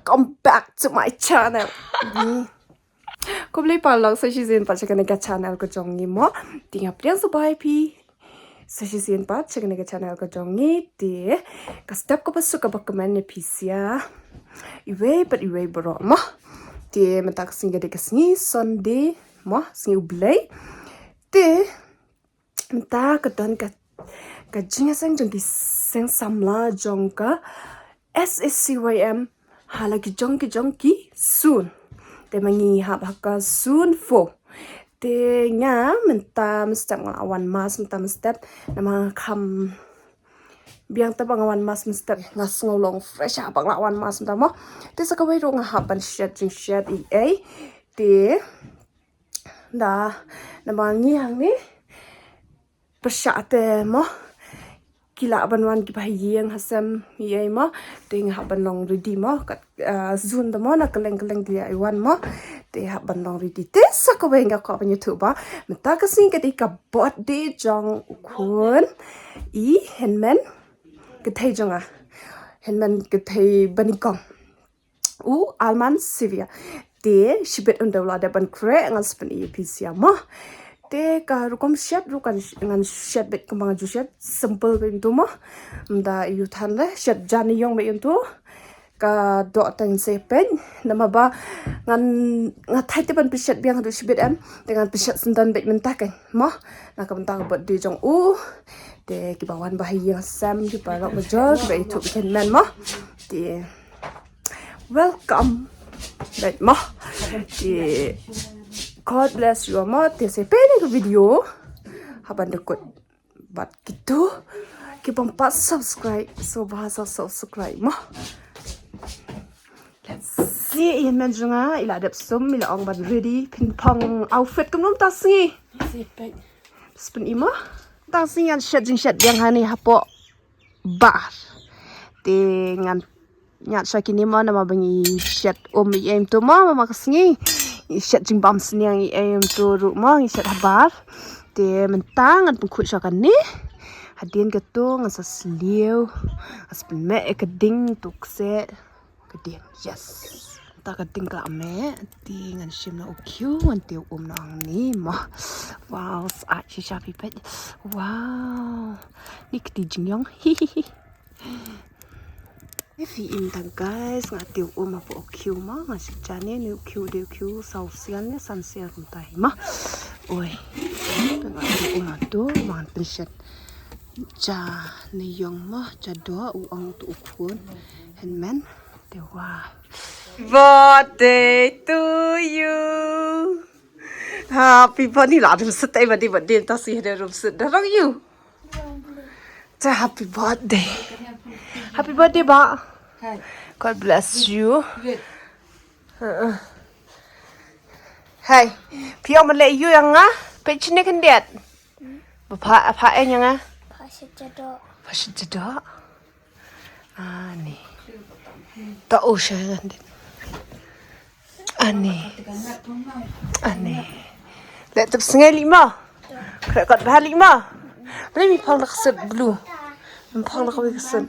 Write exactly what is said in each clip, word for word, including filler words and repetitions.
Welcome back to my channel. Khublei paralok, sa shisien pat sha kane ka channel ka jong ngi mo. Te nga pdiang sngewbha ïa phi sa shisien pat sha kane ka channel ka jong ngi. Te ka step kaba suk kaba kmen ïa phi sa iwei pat iwei baroh mo. Te mynta ka sngi ka dei ka sngi Sunday mo, sngi U Blei. Te mynta ka don ka, ka jingïaseng jong ki seng samla jong ka S A C Y M ha la ki jong ki jong ki zone. Te ma ngi hap ha ka zone four. Te nga mynta mynstep nga la wan mass mynta mynstep, namar nga kham biang te ba nga wan mass mynstep, nga sngew long fresh haba nga la wan mass mynta mo. Te sa kawei ruh nga hap ban shet jingshet ei ei. Te da, namar ngi hangne pyrshah te mo, ki lah ban wan kiba ha ïing ha sem ei ei mo. Te nga hap ban long ready mo, kat, ah, zone te mo, na kylleng kylleng ki lah wan mo. Te hap ban long ready. Te sa kawei nga kwah ban ïathuh ba mynta ka sngi ka dei ka birthday jong u khun i hynmen kynthei jong nga, hynmen kynthei ba nyngkong, u Alman Sivia. Te shibit ynda u la dep ban khreh ngan sa pyni ïa phi sa mo. Te ka rukom shet ruh kan sh-, ngan shet beit kumba nga ju shet, simple beit yntu mo. Ym da ïoh than re, shet ja ne ïong beit yntu. Ka doh tang sa peit, namar ba ngan, nga thait te ban pynshet biang haduh shibit em. Te ngan pynshet syndon beit mynta kan mo, na ka bynta ka birthday jong u. Te kiba wan ba ha ïing ha sem, kiba rok ba jor, kiba ïathuh ba hynmen mo. Te welcome beit mo. Te God bless you mo. Te sa peit ïa ka video haban da kut. Bad kito ki bym pat subscribe, sngewbha sa subscribe mo. Let's see, i hynmen jong nga i la dep sum, i la ong ban ready. Pynphong outfit kumno mynta sngi? Sa peit. Sa pyni mo. Mynta sngi ngan shet jingshet biang hangne hapoh bar. Te ngan ñiad sha kine mo, namar ba ngi shet um ei ei mynta mo, ma ka sngi ngi shet jingbam sniang ei ei mynta ruh mo, ngi shet habar. Te mynta ngan pynkhuid sha kane. Hadien kato ngan sa sliew, ngan sa pynmeh ïa ka ding, to kseh ka ding. Yes. Mynta ka ding ka la meh. Te ngan shim noh u khiew, ngan tiew um noh hangne mo. Wow, sah shisha phi peit. Wow. Ni kti jingïong. Hi hi hi. Phi i mynta guys, nga tiew um hapoh u khiew mo, nga shu jan ne u khiew, dei u khiew saw sian ne san sian kumta hi mo. Oi. Nga tiew um hato, ngan pynshet ja ne ïong mo, ja doh, u ong uto u khun. Hynmen te wa. Birthday to you. Happy birthday, la dum set ai birthday, birthday ta si hada rum set darang you. Te happy birthday. Happy birthday ba. Hai. God bless you. Wait. Uh-uh. Hai. Phi ong ban leh ïu ïa nga? Peit shane khyndiat. Ba pha, pha ïa nga? Pha shet ja doh. Pha shet ja doh. Ani. Ta u sha ïa nga khyndiat. Ani. Ani. Leh tip sngi lei mo. Khreh kot bha lei mo. Balei mi phong da ka suit blue? Mi phong da kawei ka suit.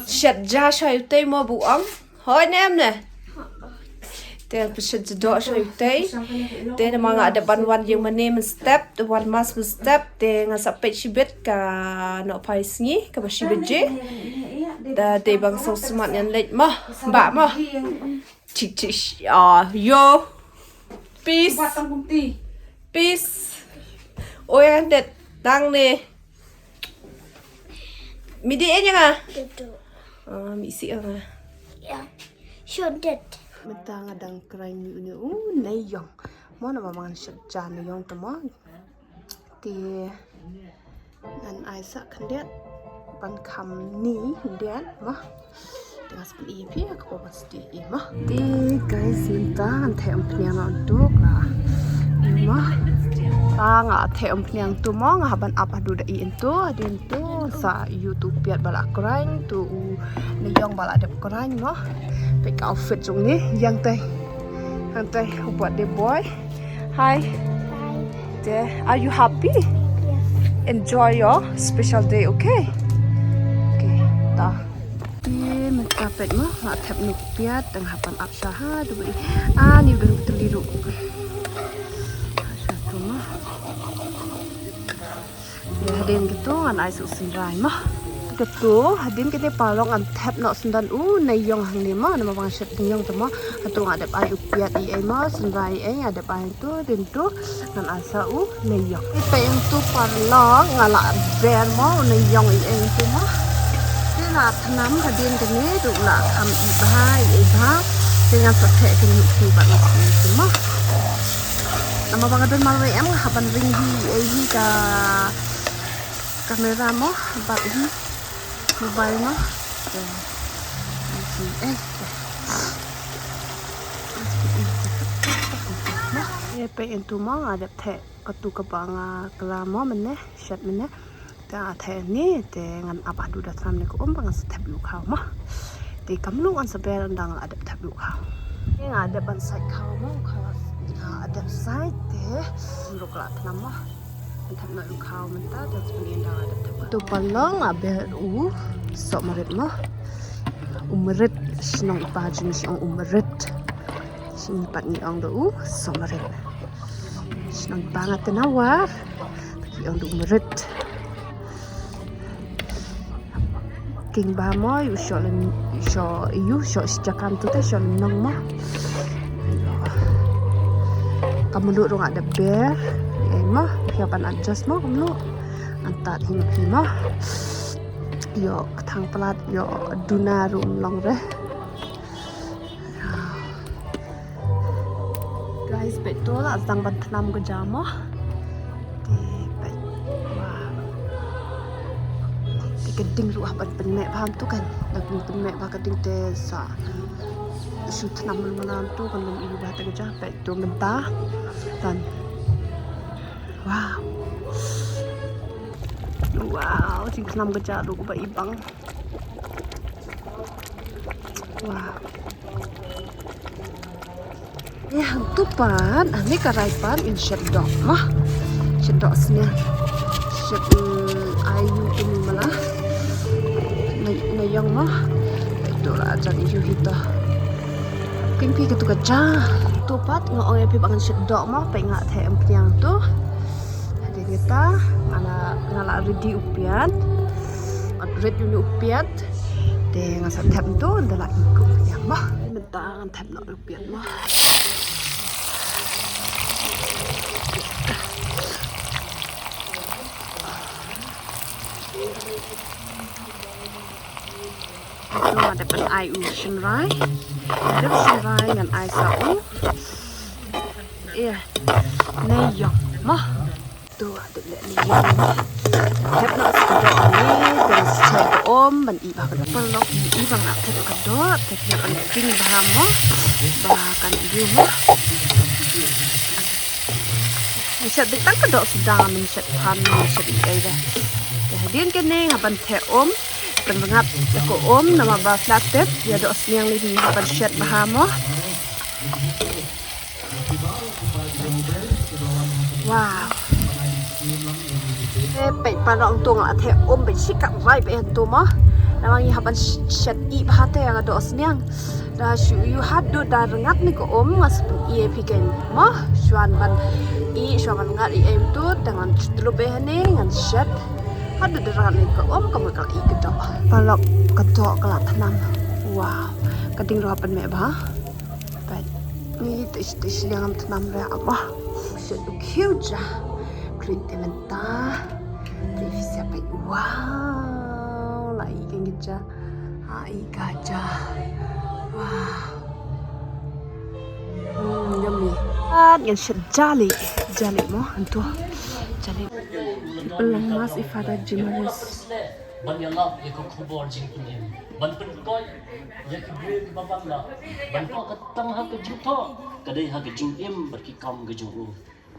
Shet ja sha ïa utei mo ba u ong. Hooid ne em ne? Te pynshet ja doh sha ïa utei. Te namar nga dep ban wan ïing mane mynstep, te wan mass mynstep, te nga sa peit shibit ka nohphai sngi kaba shi baje. Da dei ba nga sngewsih mat ngan leit mo. Ba mo. Chik chik. Ah, yo. Peace. Peace. Oi, an det dang ne. Mi dei ïa nga? Dei tu. Ah, mi si ïa nga. Ya. Sure that. Mynta nga dang kren ïa une u Neiïong. Mo, namar ba ngan shet ja Neiïong te mo. Te ngan ai sa khyndiat ban kham ni khyndiat mo. Te nga sa pyni ïa phi ïa kaba ban sdie ïa mo. Te guys, mynta ngan theh umphniang noh tu ka. Mo. Ta nga theh umphniang tu mo, nga hap ban ap haduh da i tu, hadien tu sa ïa utu u piat ba la kren, utu u Neiïong ba la dep kren mo. Peit ka outfit jong ngi, ïa ngtei. Ïa ngtei u birthday boy. Hi. Hi. Te, are you happy? Yes. Enjoy your special day, okay? Okay, ta. Te mynta peit mo, Nga thep noh u piat, tang hap ban ap sha ha, duh ba i. Ah, ni u don u tylli ruh. Sha tu ma. Hadien kito ngan ai sa u synrai ma. Kito, hadien kito paralok ngan thep noh syndon u neiïong hangne ma, namar ba ngan shet neiïong te ma. Hato nga dep ai u piat ei ei ma, synrai ei nga dep ai to, dien to ngan ai sa u neiïong. Peit ïa to paralok, nga la ber ma u neiïong ei ei to ma. Te la thnam hadien kane, duh la kham i bha ei ei bha. Te ngan sa theh kane u phi bad ngan sa i ma. Namar ba nga don marwei em, nga hap ban ring hi ei hi ka camera mo, bad hi mobile mo. Te, eh, eh, peit ïa to mo, nga dep theh katu kaba nga kla mo mynne, shet mynne. Te nga theh ne, te ngan ap haduh da thnam ne ka um ba ngan sa thep ïa u khaw mo. Te kam lu ngan sa ber ynda nga la dep thep ïa u khaw. Te nga dep ban sait khaw mo, u khaw nga dep sait te. Ruh ka la thnam mo. Ngan thep noh ïa u khaw mynta, te sa pynïeng ynda nga dep thep. To paralok nga ber u sohmarit mo. U marit, shnong i pa jong ngi shu ong u marit. Shnong i pa ngi ong da u sohmarit. Shnong i pa nga te na War. Ki ong da u marit. King ba mo, ïa u shoh lyn, ïa u shoh, ïa u shoh shi jaka tu te shoh lynnong mo. Ka mluh ruh nga dep ber, ïa mo, phi hap ban adjust mo ka mluh. Ngan tad hi ma phi mo. Ïoh kthang palat, ïoh duna ruh ym long re. Guys, peit to la sdang ban thnam ka ja mo. Te peit. Wow. Te ka ding ruh hap ban pynmeh bha to kan. Da pyn- pynmeh bha ka ding te sa shu thnam man man to kan ym i bha te ka ja, peit to mynta. Tan. Wow. Wow, jingthnam ka ja ruh ba i bang. Wow. Ïa, hangtu pat, hangne ka rai pat ngin shet doh mo. Shet doh sniang. Shet, mm, ai ïa u kynmaw la. Neiïong mo. Peit to la jan ïa u hi to. Peit phi katu ka ja. To pat nga ong ïa phi ba ngan shet doh mo, peit nga theh ym pdiang to. Hadien kata nga la, nga la ready u piat. Ret ïa une u piat. Te nga sa thep to, ynda la i ko ïa mo. Mynta ngan thep noh u piat mo. Nga dep ban ai u shynrai. Dep shynrai ngan ai sa u. Ïa. Neiïong mo. To, dep leh neiïong. Thep noh sa ka doh ne, dang sa thep ka um, ban i bha ka doh. Paralok i bha nga thep ka doh, thep noh ban king bha mo. Ba kan i mo. Shet dik tang ka doh sdang, ngam shet phan, ngam shet i ei da. Te hadien kane nga ban thep um, tang rngat ïa ka um, namar ba sla tep, ïa doh sniang lei nga ban shet bha mo. Wow. Eh, peit paralok to nga la thep um peit shi ka rai peit to mo. Namar ngi hap ban sh- shet i bha te nga doh sniang. Da shu ïoh haduh da rngat ne ka um nga sa pyni ïa phi kein mo. Shuwa ban i, shuwa ban ngat i em to, te ngan shu tlup eh ne ngan shet. Haduh da rngat ne ka um ka mut ka la i ka doh. Paralok ka doh ka la thnam. Wow. Ka ding ruh hap ban meh bha. Peit. Ni te te sliang am tnam re ama. Shet u khiew ja. Krin te mynta. Te phi sa peit. Wow. La i ka ngi ja. Ha i ka ja. Wow. Hmm, yummy. At ngan shet jali. Jali mo, antu. Jali. Pelong mas i Father Jimaris. Ban ïalap ïa ka khubor jingpynim. Ban pynkoit ïa ki briew kiba bang la ban koh ka tang ha ka jingthoh, ka dei ha ka jingim bad ki kam ka jong u.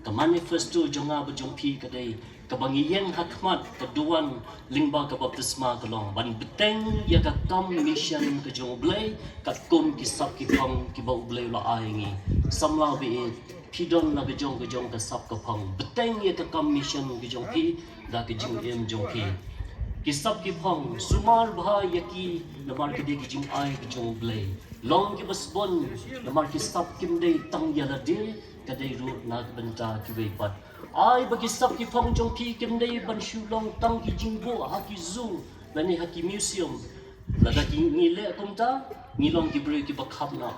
Ka manifesto jong nga bad jong phi ka dei kaba ngi ïeng ha khmat ka duwan lyngba ka baptisma ka long ban bteng ïa ka kam mission ka jong U Blei katkum ki sap ki phong kiba U Blei u la ai ngi. Samla baieit, phi don la ka jong ka jong ka sap ka phong, bteng ïa ka kam mission ka jong phi da ka jingim jong phi. Ki sap ki phong, sumar bha ïa ki, namar ki dei ki jingai ki jong U Blei. Long kiba sbun, namar ki sap kim dei tang ïa lade, ka dei ruh na ka bynta kiwei pat. Ai ba ki sap ki phong jong phi kim dei ban shu long tang ki jingbuh ha ki zoo lane ha ki museum. Lada ki ngi leh kumta, ngi long ki briew kiba kham noh.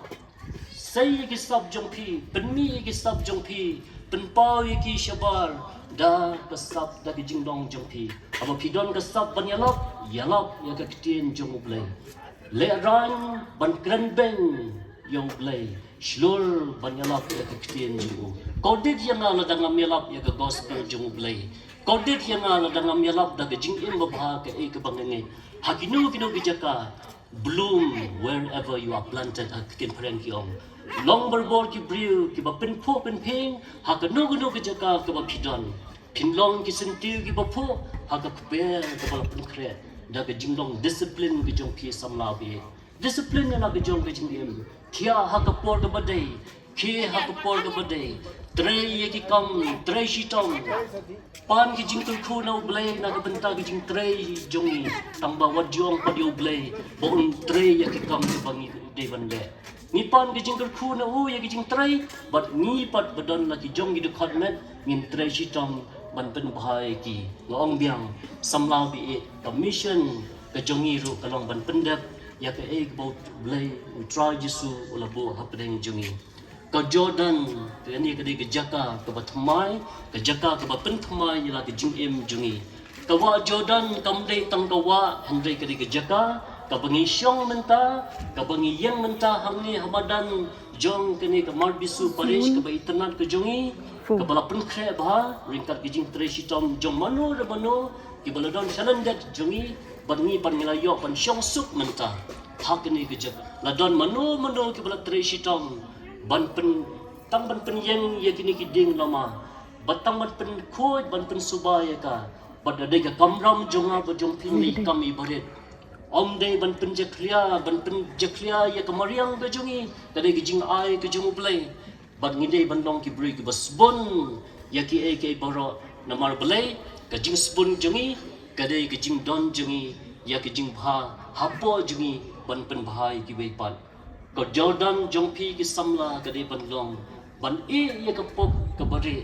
Sei ïa ki sap jong phi, pynmih ïa ki sap jong phi, pynpaw ïa ki shabar da ka sap, da ka jinglong jong phi. Haba phi don ka sap ban ïalap, ïalap ïa ka ktien jong U Blei. Lehraiñ ban kren beiñ ïa U Blei, shlur ban ïalap ïa ka ktien jong u. Kordit ïa nga lada ngam ïalap ïa ka gospel jong U Blei. Kordit ïa nga lada ngam ïalap da ka jingim babha kaei kaba nga ngeit. Ha kino kino ki jaka, bloom wherever you are planted, ha ka ktien phareng ki ong. Long barabor ki briew kiba pynphuh pynphieng ha kano kano ka jaka kaba phi don. Phin long ki syntiew kiba phuh ha ka kper kaba la pynkhreh da ka jinglong discipline ka jong phi samla baieit. Discipline ïa la ka jong ka jingim. Thiah ha ka por kaba dei, khie ha ka por kaba dei. Trei ïa ki kam, trei shitom. Pan ki jingkyrkhu na U Blei na ka bynta ki jingtrei jong ngi. Tang ba wat ju ong pat ïa U Blei ba un trei ïa ki kam kiba ngi dei ban leh. Ngi pan ki jingkyrkhu na u ïa ki jingtrei, bad ngi pat ba don la ki jong ki dkhot met, ngin trei shitom ban pynbha ïa ki. Nga ong biang, samla baieit, ka mission ka jong ngi ruh ka long ban pyndep ïa kaei kaba U Blei, U Trai Jisu u la buh hapdeng jong ngi. Ka Jordan, kane ka dei ka jaka kaba thymmai, ka jaka kaba pynthymmai ïa la ka jingim jong ngi. Ka wah Jordan kam dei tang ka wah, hynrei ka dei ka jaka kaba ngi shong mynta, kaba ngi ïeng mynta hangne ha madan jong kane ka Marbisu Parish, kaba itynnad ka jong ngi, kaba la pynkhreh bha ryngkat ka jingtrei shitom jong mano re mano kiba la don shalyndet jong ngi, bad ngi, bad ngi la ïoh ban shong suk mynta ha kane ka jaka. La don mano mano kiba la trei shitom ban pyn, tang ban pynïeng ïa kine ki dieng lama, bad tang ban pynkhuid, ban pynsuba ïa ka. Bad da dei ka kamram jong nga bad jong phi, ngi kam i barit. Ym dei ban pynjakhlia, ban pynjakhlia ïa ka mariang ka jong ngi, ka dei ka jingai ka jong U Blei. Bad ngi dei ban long ki briew kiba sbun ïa kiei kiei baroh, namar balei? Ka jingsbun jong ngi ka dei ka jingdon jong ngi ïa ka jingbha hapoh jong ngi ban pynbha ïa kiwei pat. Ka Jordan jong phi ki samla ka dei ban long ban ïeh ïa ka pop kaba rieh,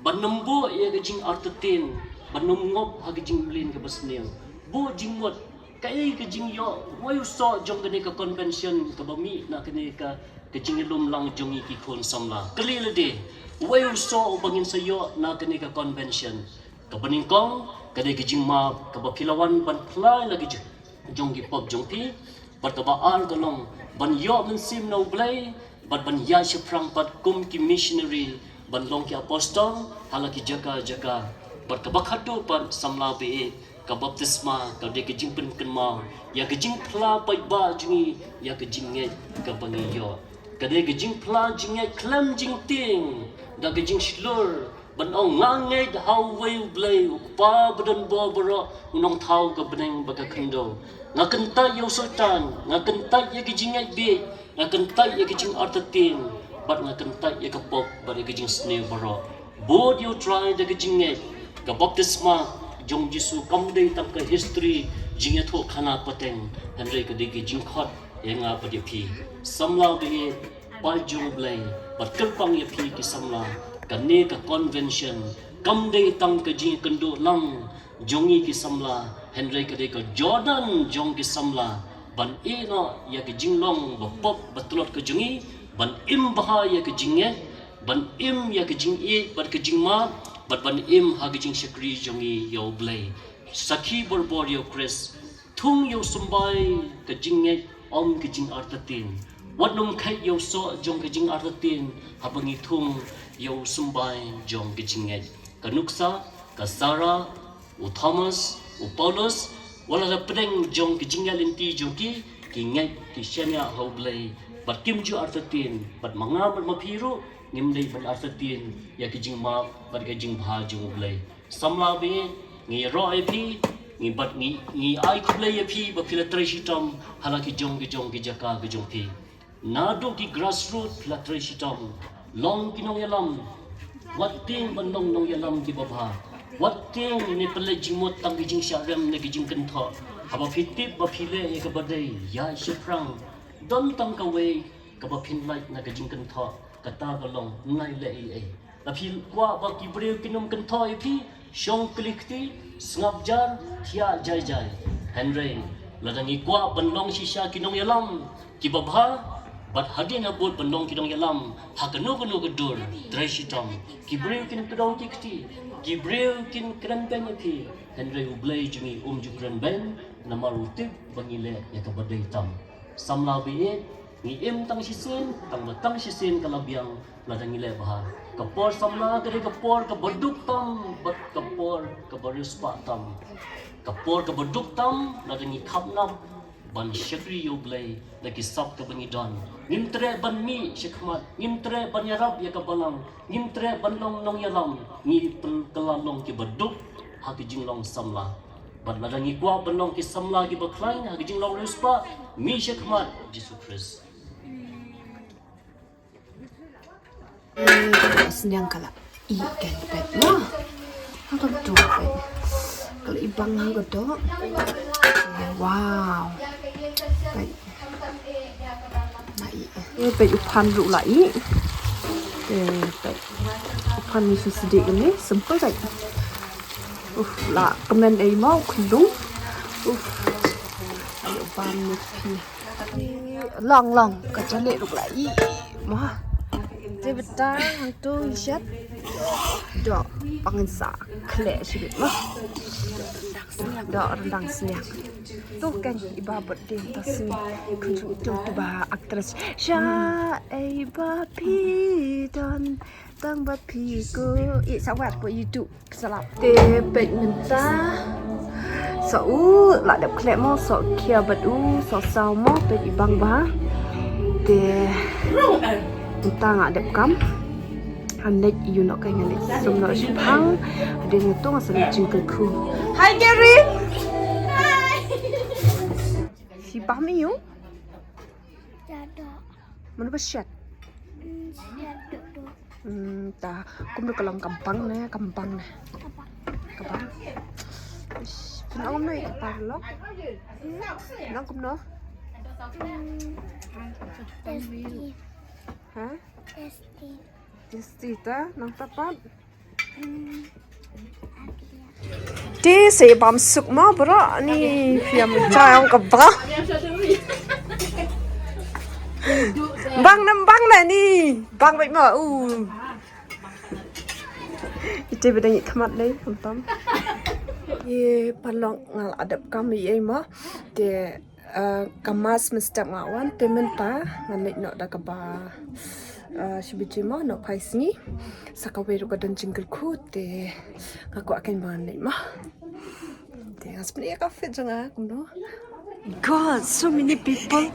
ban nym buh ïa ka jingartatien, ban nym ngop ha ka jingmlien kaba sniew. Buh jingmut, kaei ka jingïoh, uwei u soh jong kane ka convention kaba mih na kane ka, ka jingïalum lang jong ngi ki khun samla. Kylli lade, uwei u soh uba ngin sa ïoh na kane ka convention? Kaba nyngkong ka dei ka jingmap kaba phi la wan ban phla ïa la ka jong, jong ki pop jong phi. Bad kaba ar ka long ban ïoh mynsiem na U Blei, bad ban ïaid shaphrang pat kum ki missionary, ban long ki apostol ha la ki jaka jaka. Bad kaba khatduh pat samla baieit, ka baptisma ka dei ka jingpynkynmaw ïa ka jingphla paidbah jong ngi ïa ka jingngeit kaba ngi ïoh. Ka dei ka jingphla jingngeit khlem jingtieng da ka jingshlur ban ong, nga ngeit ha uwei U Blei, U Kpa badonbor baroh, U Nongthaw ka bneng bad ka khyndew. Nga kyntait ïa u Soitan, nga kyntait ïa ka jingngeit bieit, nga kyntait ïa ka jingartatien, bad nga kyntait ïa ka pop bad ïa ka jingsniew baroh. Bud ïa U Trai da ka jingngeit. Ka baptisma jong U Jisu kam dei tang ka history jingïathuhkhana pateng, hynrei ka dei ka jingkhot ïa nga bad ïa phi. Samla baieit, paid jong U Blei, bad kyrpang ïa phi ki samla, kane ka convention kam dei tang ka jingïakynduh lang jong ngi ki samla, hynrei ka dei ka Jordan jong ki samla, ban ïeh noh ïa ka jinglong bapop batlot ka jong ngi, ban im bha ïa ka jingngeit, ban im ïa ka jingïeit bad ka jingmap, bad ban im ha ka jingshakri jong ngi ïa U Blei. Sakhi barabor ïa U Khrist, thung ïa u symbai ka jingngeit, ym ka jingartatien. Wat nym kheit ïa u soh jong ka jingartatien haba ngi thung ïa u symbai jong ka jingngeit. Ka nuksa, ka Sarah, u Thomas, u Paulus, wat la da pdeng jong ka jingïaid lynti jong ki, ki ngeit, ki shaniah ha U Blei, bad kim ju artatien, bad ma nga bad ma phi ruh ngim dei ban artatien ïa ka jingmap bad ka jingbha jong U Blei. Samla baieit, ngi ïaroh ïa phi, ngi bad ngi, ngi ai khublei ïa phi ba phi la trei shitom ha la ki jong ki jong ki jaka ki jong phi. Naduh ki grassroot phi la trei shitom. Long ki nongïalam. Wat tieng ban long nongïalam kiba bha. Wat tieng ne pynleit jingmut tang ki jingshah rem ne ki jingkynthoh. Haba phi tip ba phi leh ïa kaba dei, ïaid shaphrang. Don tang kawei kaba phin lait na ka jingkynthoh, kata ka long, nai leh ei ei. Lada phi kwah ba ki briew kin ym kynthoh ïa phi, shong kli kti, sngap jar, thiah jai jai. Hynrei lada ngi kwah ban long shisha ki nongïalam kiba bha, bad hadien habud ban long ki nongïalam ha kano kano ka dur, trei shitom. Ki briew kin kdew ki kti, ki briew kin kren beiñ ïa phi. Hynrei U Blei jong ngi um ju kren beiñ, namar u tip ba ngi leh ïa kaba dei tam. Samla baieit, ngi im tang shisien, tang ba tang shisien ka la biang lada ngi leh bha. Ka por samla ka dei ka por kaba duk tam, bad ka por kaba riewspah tam. Ka por kaba duk tam lada ngi khap nap ban shakri ïa U Blei da ki sap kaba ngi don. Ngim treh ban mih shakhmat, ngim treh ban ïarap ïa ka balang, ngim treh ban long nongïalam, ngi pynkylla long kiba duk ha ki jinglong samla. Bad lada ngi kwah ban long ki samla kiba khlaiñ ha ki jinglong riewspah, mih shakhmat Jisu Khrist. Sniang ka la ih kan peit mo. Hangto peit. Ka la ih bang hangto. Wow. Peit. La ih. Eh, peit u phan ruh la ih. Eh, peit. U phan ni shu sdieh kane, simple peit. Uf, la kmen ei mo, khunlung. Uf. Ayo bam ni phi. Long long ka jali ruh la ih. Mo. Te beta hangto i shet. Dok pang sa khleh shibit mo. Dok rendang sniang. To kan i ba bot ding ta sni. Kunju to tu ba actress. Sha ei ba phi don tang ba phi ko. I sa wat po YouTube. Salap. Te peit mynta. Sa u la dep khleh mo, sa khia bad u, sa saw mo, peit i bang bha. Te mynta nga dep kam. Ngan leit ïa u noh, ka ngan leit sum noh shaphang. Hadien nga to nga sa leit jingkyrkhu. Hi Gary. Shi bam ïa u. Mano ba shet? Hmm, ta kumno ka long, ka bang ne, ka bang ne? Ka bang. Ish, pynlong kumno ïa ka paralok? Pynlong kumno? Ha? Tasty ta, nangta pat. Te sa bam suk ma bro ni, phi ïa mynta ong ka bang. Bang nam bang na ni, bang bait ma u. Ite bida ngi khmat dei, tam tam. Ïa paralok nga la dep kam ïa ma. Te Ah, ka mask mynstep nga wan, te mynta ngan leit noh da kaba, ah, shi baje mo, noh phai sngi. Sa kawei ruh ka don jingkyrkhu, te nga kwah kein ba ngan leit mo. Te nga sngewbha ïa ka fit jong nga kumno. God, so many people.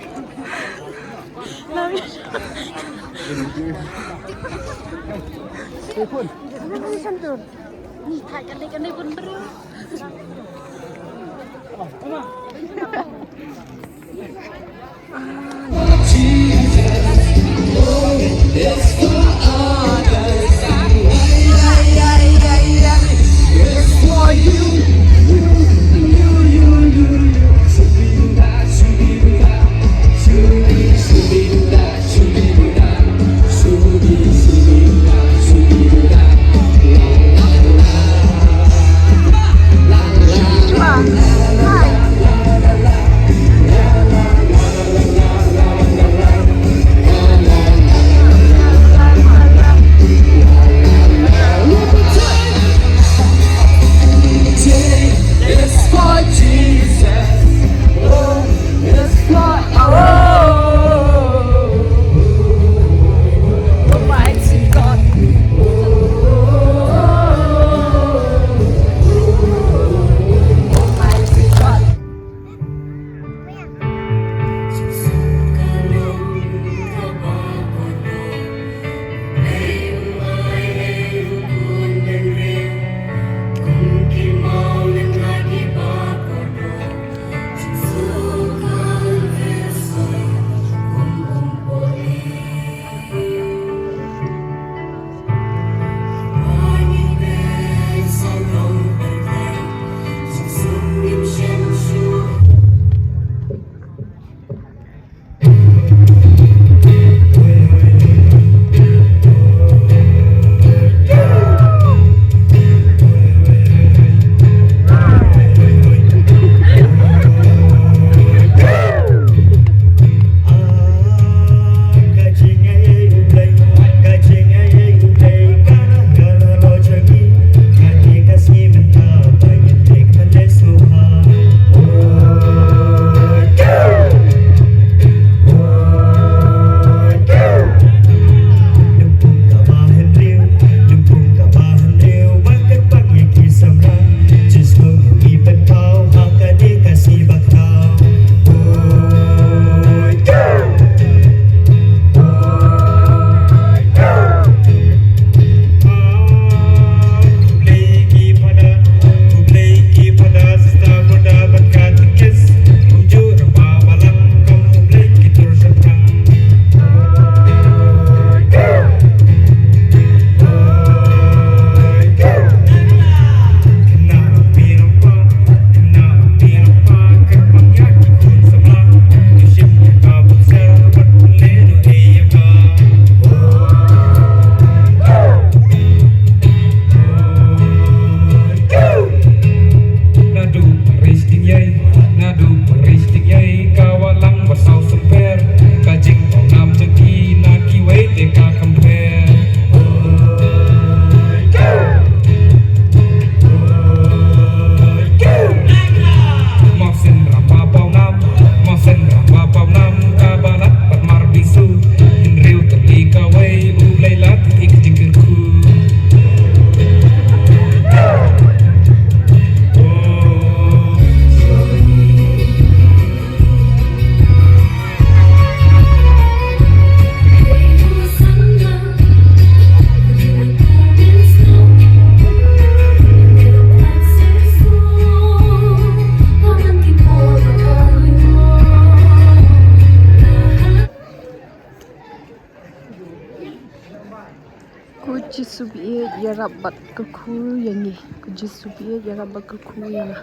Jisu baieit ïarap bad kyrkhu ïa ngi. Ka Jisu baieit ïarap bad kyrkhu ïa nga.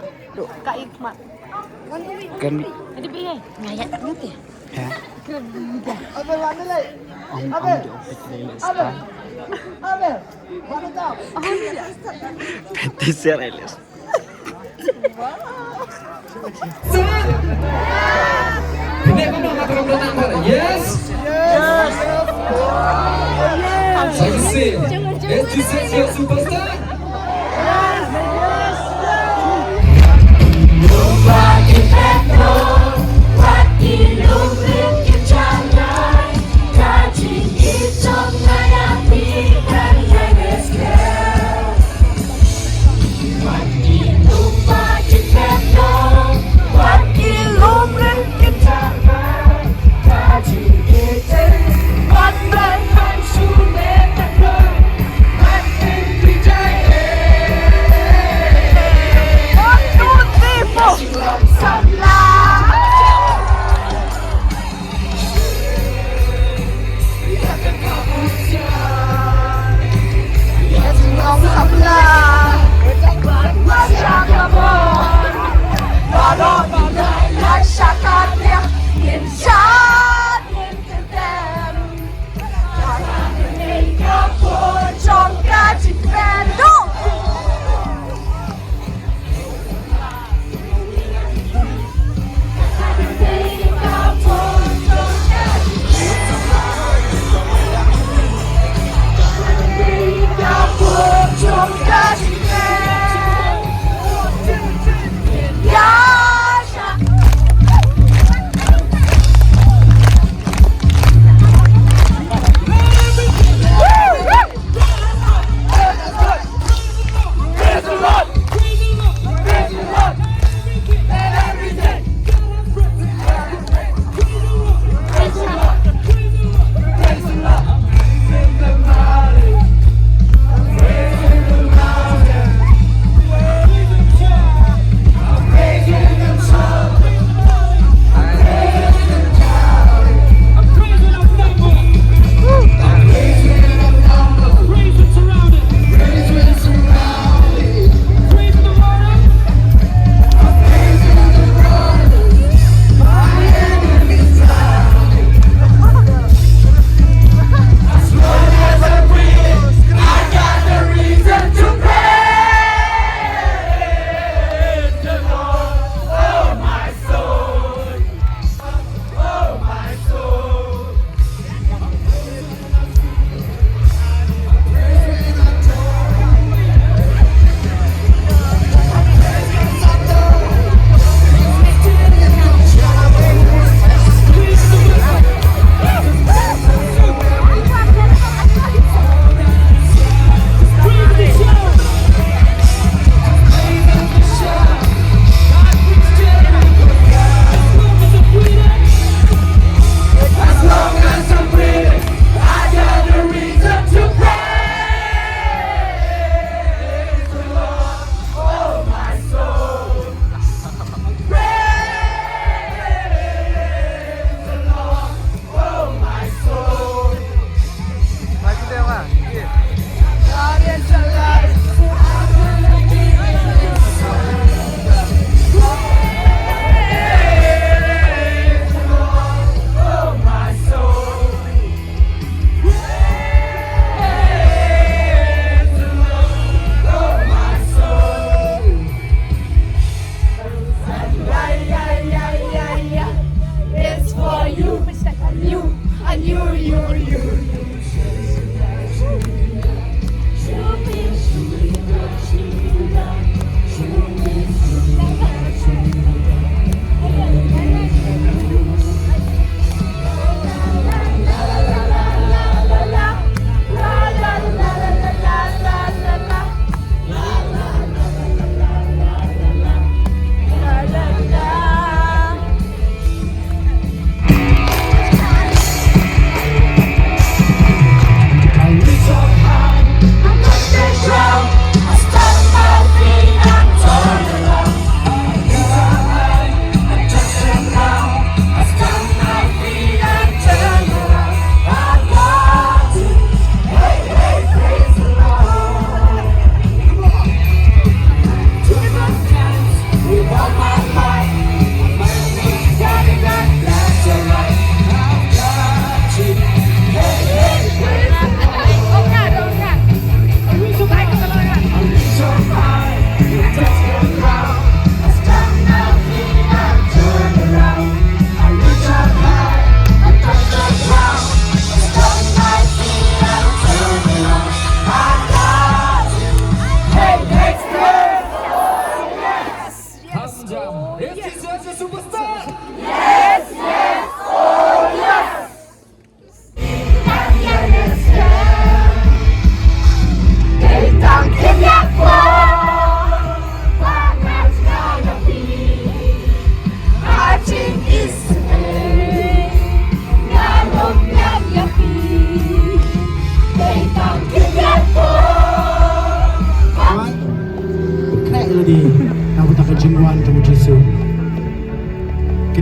Ka ik mat. Kan. Ada baieit. Ngaya nute. Ya. Ong ong di opit lele star. Peti ser eles. Yes. Yes. Yes. Yes. Superstar.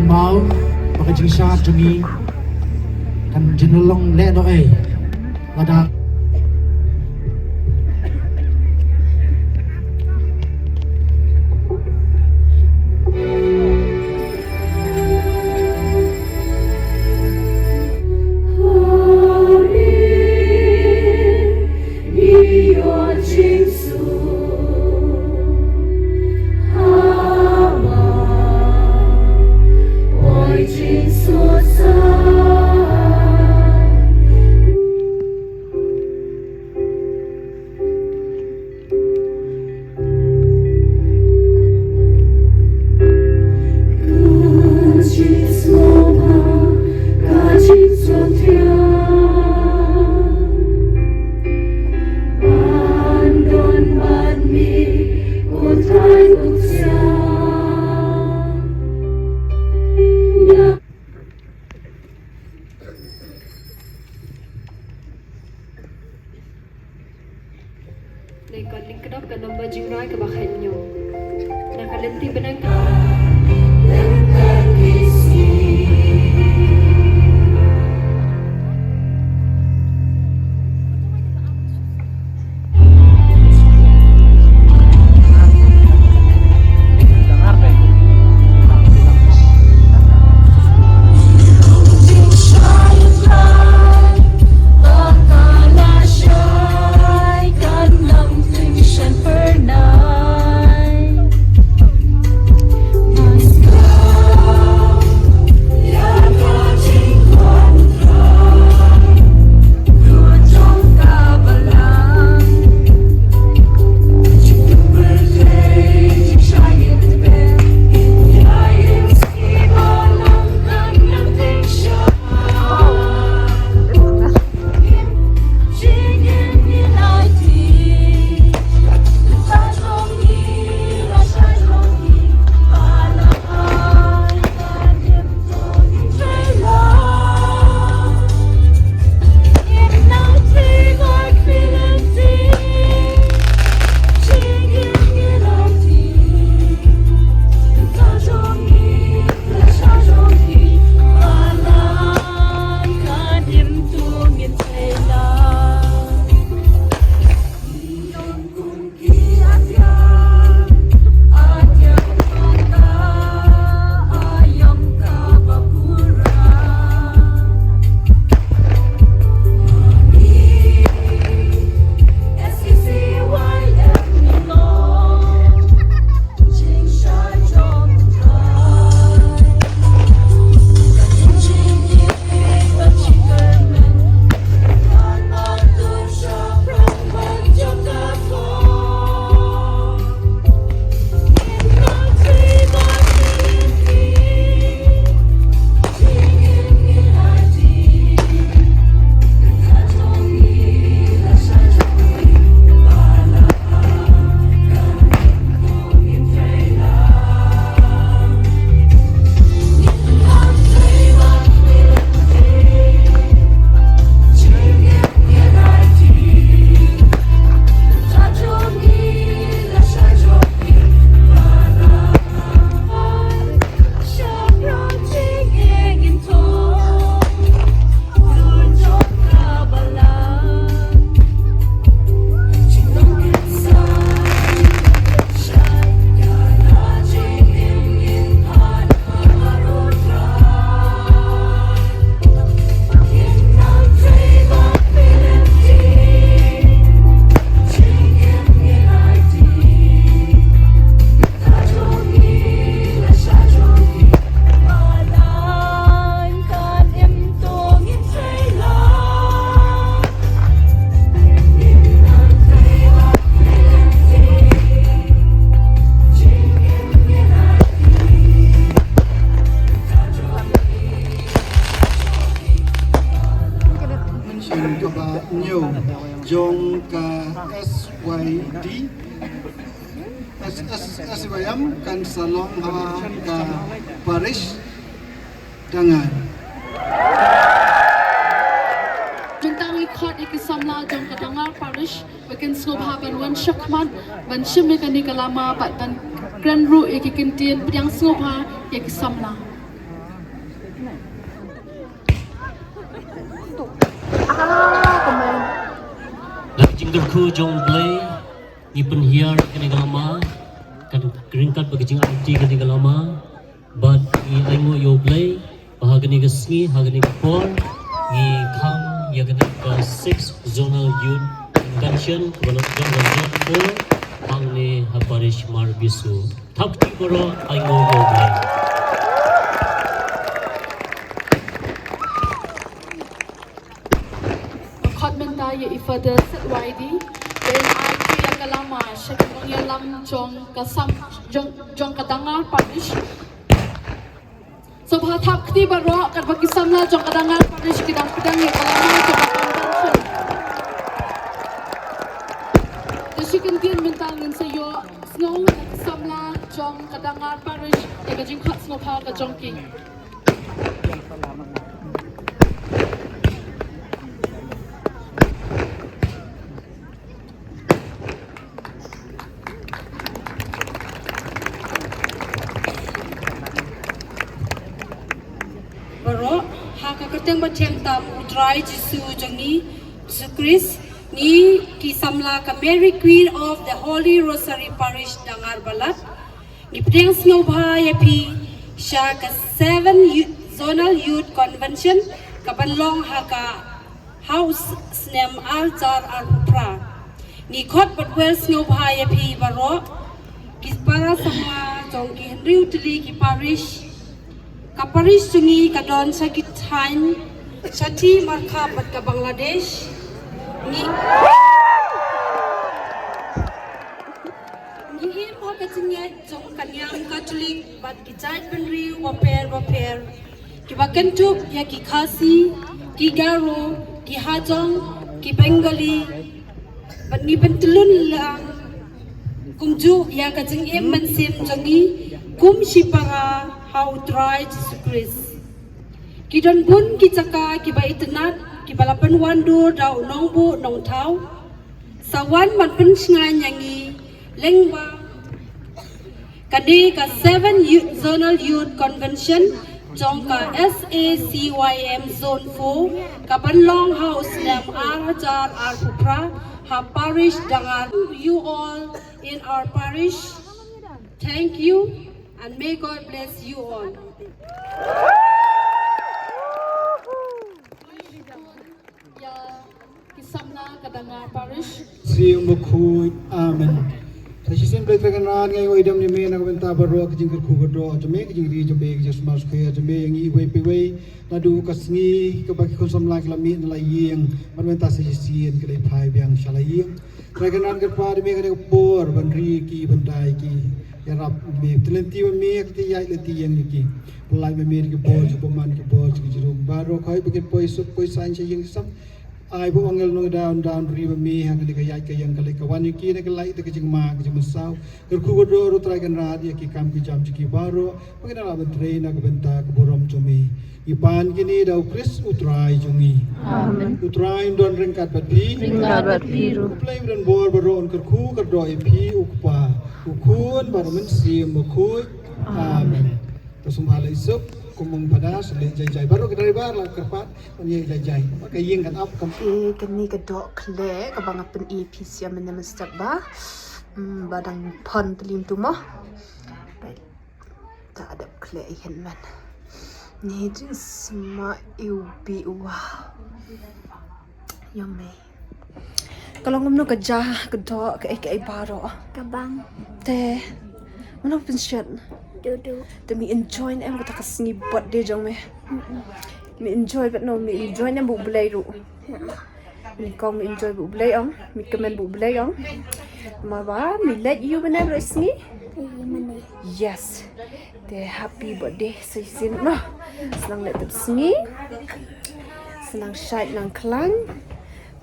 Maw, ba ka jingshad jong ngi kan jin long leh noh ei. Lada Dei ka lyngkdop ka number jingrwai kaba khatñiew na ka lynti bneng ka. Mention kaba ñiew jong ka S Y D, S, S, S Y M kan sa long ha ka parish Dangar. Mynta ngi khot ïa ki samla jong ka Dangar parish ba kin sngewbha ban wan shakhmat ban shim ïa kane ka lama bad ban kren ruh ïa ki kyntien pdiang sngewbha ïa ki samla. Na ka jingkyrkhu jong U Blei, ngi pynhiar kane ka lama, kan ryngkat bad ka jingaiti kane ka lama, bad ngi ainguh ïa U Blei ba ha kane ka sngi, ha kane ka por, ngi khang ïa kane ka Sixth Zonal Youth Convention kaba la jong ka Zone four hangne ha Parish Marbisu. Thap kti baroh, ainguh ïa U Blei. Khot mynta ïa i Father Setwaidi, ba in ai ïa ka lama sha ka nongïalam jong ka sam, jong, jong ka Dangar Parish. Sngewbha thap kti baroh, katba ki samla jong ka Dangar Parish ki dang pdiang ïa ka lama jong ka convention. Te shi kyntien mynta ngin sa ïohsngew na ki samla jong ka Dangar Parish ïa ka jingkhot sngewbha ka jong ki. Baroh, ha ka kyrteng bathymmai tam U Trai Jisu jong ngi, Jisu Khrist, ngi ki samla ka Mary Queen of the Holy Rosary Parish Dangar Balat, ngi pdiang sngewbha ïa phi sha ka Seven Yo-, Zonal Youth Convention kaban long ha ka ha u snem ar hajar arphew phra. Ngi khot bad wer sngewbha ïa phi baroh, ki para samla jong ki hynriew tylli ki parish. Ka parish jong ngi ka don sha ki thaiñ Shathi, Markhap bad ka Bangladesh. Ngi, ngi im ha ka jingngeit jong ka niam Katholik bad ki jaitbynriew bapher bapher, kiba kyntup ïa ki Khasi, ki Garo, ki Hajong, ki Bengali, bad ngi pyntyllun lang kumjuh ïa ka jingim mynsiem jong ngi kum shipara ha U Trai Jisu Khrist. Ki don bun ki jaka kiba itynnat, kiba la pynwandur da u nongbuh nongthaw. Sa wan ban pynshngaiñ ïa ngi lyngba kane ka Seven Yo-, Zonal Youth Convention jong ka S A C Y M Zone four, kaban long ha u snem ar hajar arphew phra ha Parish Dangar. You all in our parish, thank you and may God bless you all. Ïa ki samla ka Dangar Parish. Siem bakhuid. Amen. Sa shisien Blei Trai Kynrad, nga ai ïa u ïa me na ka bynta baroh ka jingkyrkhu ka doh jong me, ka jingri jong me, ka jingsma sukher jong me ïa ngi iwei pa iwei. Naduh ka sngi kaba ki khun samla ki la mih na la ïing, bad mynta sa shisien ki la phai biang sha la ïing. Trai Kynrad, kyrpad ïa me kane ka por ban ri ki, ban dai ki. Ïarap me, pynlynti ma me ïa ki, ïaid lynti ïeng ïa ki. Pynlait ma me ki bor, ki bymman, ki bor, ki jingrum. Baroh khoit ba kin poi suk poi saiñ sha ïing sha sem. Ai ba u angel nongdaw un daw un ri ma me ha kane ka ïaid ka ïeng, ka leit ka wan ïa ki na ka lait da ka jingma ka jingmynsaw. Kyrkhu ka doh ruh Trai Kynrad ïa ki kam ki jam jong ki baroh, ba kin ïarap ban trei na ka bynta ka burom jong me. Ngi pan kine da U Khrist U Trai jong ngi. Amen. U Trai un don ryngkat bad phi. Ryngkat bad phi ruh. U Blei ba don bor baroh un kyrkhu kyrdoh ïa phi, U Kpa, U Khun bad U Mynsiem Bakhuid. Amen. Amen. To sngewbha leit suk, kumno pada, sa leit jai jai. Baroh ki driver la kyrpad ban ïaid jai jai. Ba ka ïing kan ap kam. Eh, kane ka doh khleh kaba nga pyni ïa phi sha mynne mynstep ba. Hmm, ba dang pon tylli tu mo. Right. Ta dep khleh ïa hynmen. Ni jingsma iwbih, wow. Yummy. Ka long kumno ka ja, ka doh, kaei kaei baroh? Ka bang. Te mano pynshet? Duh duh. Te me enjoy ne em kata ka sngi birthday jong me? Mm-mm. Me enjoy bad no, me enjoy ne em bad U Blei ruh? Mm-mm. Nyngkong me enjoy bad U Blei ong, me kmen bad U Blei ong. Namar ba me leit ïa u bnai baroh sngi. Ïa mane. Yes. Te happy birthday sa shisien noh. Sa nang leit tep sngi. Sa nang shait nang khlaiñ.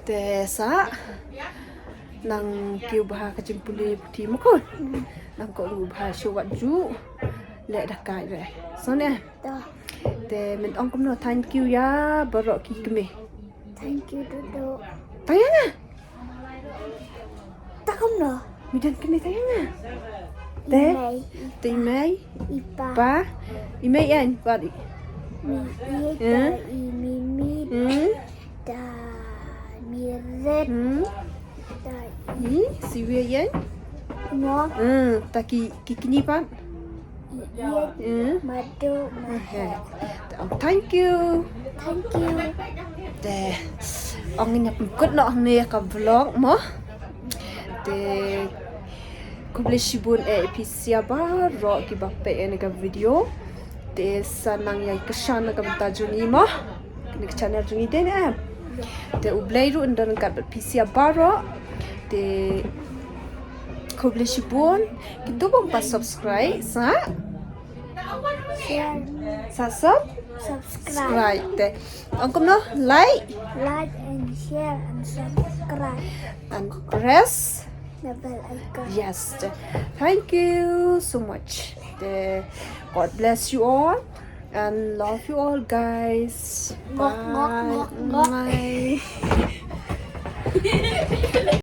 Te sa nang kiew bha ka jingpule puthi ma khun. Nang kohnguh bha shuwa ju. Leh da kai re. Sngewbha ne? Te men ong kumno, thank you ïa baroh ki kmie. Thank you, Dudu. Tang ïa nga. Ta kumno? Mi don kmie tang ïa nga. Te? I mei. Te i mei. I pa. Pa. I mei ïa i pa di. Mi i da i mimi da miret da i siwi yen. No. Hmm, ta ki ki kini pat. I i madu mahet. Thank you. Thank you. Te ong ngin ïa pynkut noh hangne ka vlog mo. Te khublei shibun eh phi sia baroh kiba peit ïa ka video. Te sa nang ïa kyrshan na ka bynta jong ngi mo. Kane ka channel jong ngi te ne em. Te U Blei ruh un don ryngkat bad phi sia baroh. Te khublei shibun. Kito bym pat subscribe sa. Share. Sa sub. Subscribe. Te ong kumno, like. Like and share and subscribe. And press the bell icon. Yes. Thank you so much. Te God bless you all and love you all, guys. Bye.